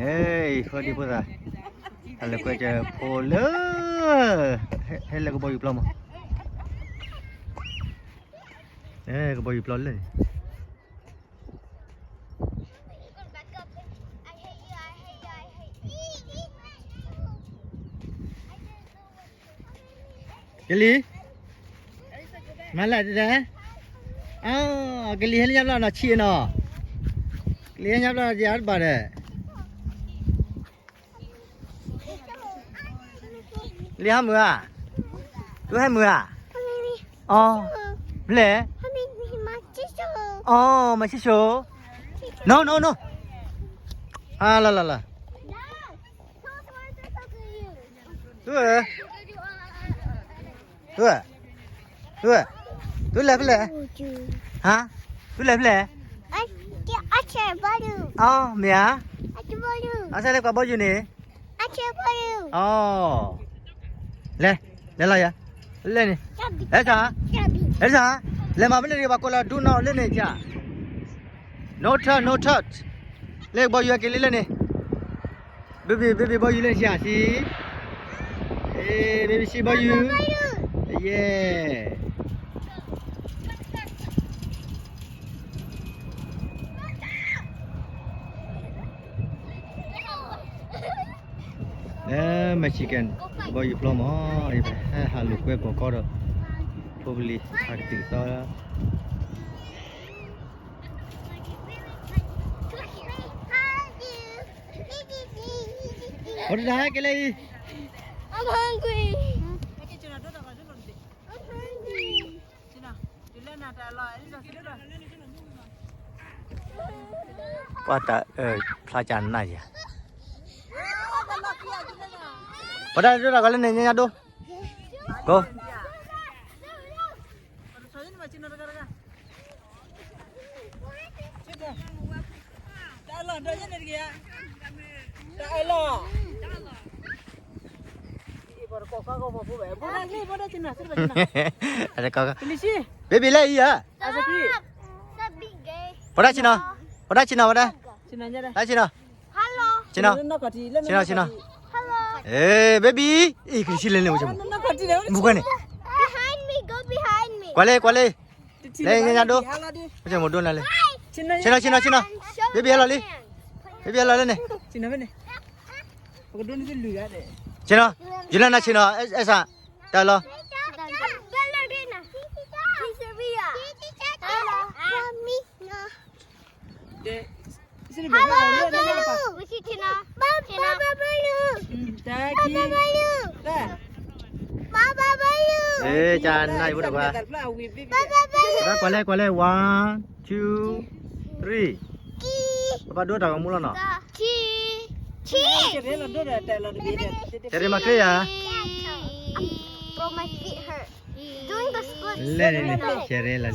ເອີຍ ພໍດີພຸ້ນລະ ອັນລະກວຍຈະໂພເລີ ເຮັດແລ້ວກໍບໍ່ຢູ່ປອມ ເອີ ກໍບໍ່ຢູ່ປອມເລີຍ. ກະລີ ມາລະເດ້. ອ້າວ ກະລີ ເຮັດຫຍັງລະນະ ຊີ້ເນາະ ກະລີ ເຮັດຫຍັງລະ ຢາດບາດເດ້. ເລີຍເມືອ ດູໃຫ້ເມືອ. ອໍ ເລ ອໍ ມາຊິໂຊ ໂນ ໂນ ໂນ ອາ ລາ ລາ ລາ. ເອີ ເອີ ເອີ ດູແລເພິ່ນແລ ຮະ ດູແລເພິ່ນແລ. ອໍ ເມຍ ອາຊາເລັກກວ່າບໍ່ຢູ່ນີ້ ອໍ ແລ ແລລະຍາ ແລນີ້ ເອຊາ ເອຊາ ແລມາເພິ່ນເລີຍວ່າ ໂກລາດູນອກເລີຍນີ້ຈ້າ. No touch, no touch. ເລກບໍ່ຢູ່ ກະລີ ເລີຍນີ້. Baby, baby ບໍ່ຢູ່ເລີຍ ເຊຍ ຊີ ເອ baby ຊີບໍ່ຢູ່ ເຢ. ເອີ Mexican ບໍ່ຢູ່ Plum ອໍ ເອີ ຫາລູກເວບກໍ probably ຫາກຕື່ນຕໍ່. ໂອດາ ເກເລ I'm hungry. I'm hungry. ກວ່າຈະ ເອີ ພະອາຈານນາຍາ ບໍ່ໄດ້ ດູດອກກັນເລີຍນີ້ ຍາດູ ໂກ. Baby, lagi ya. Pada sini. Pada sini. Pada sini. Sini. Sini, sini. Eh, baby. Ih, ke sini ni macam. Bukan ni. Behind me, go behind me. Kuali, kuali. Lagi nyado. Macam modon lah le. Sini, sini, sini. Baby, hello le. Baby, hello le ni. Sini. Sini. Jina na sini. Esa. Talo. Eh, janai budak gua. Kuali, kuali. One, two, three. Apa dua dah kamu lah nak? Cari makhluk ya. Bro, my feet hurt. Doing the splits. Lele, lele, lele.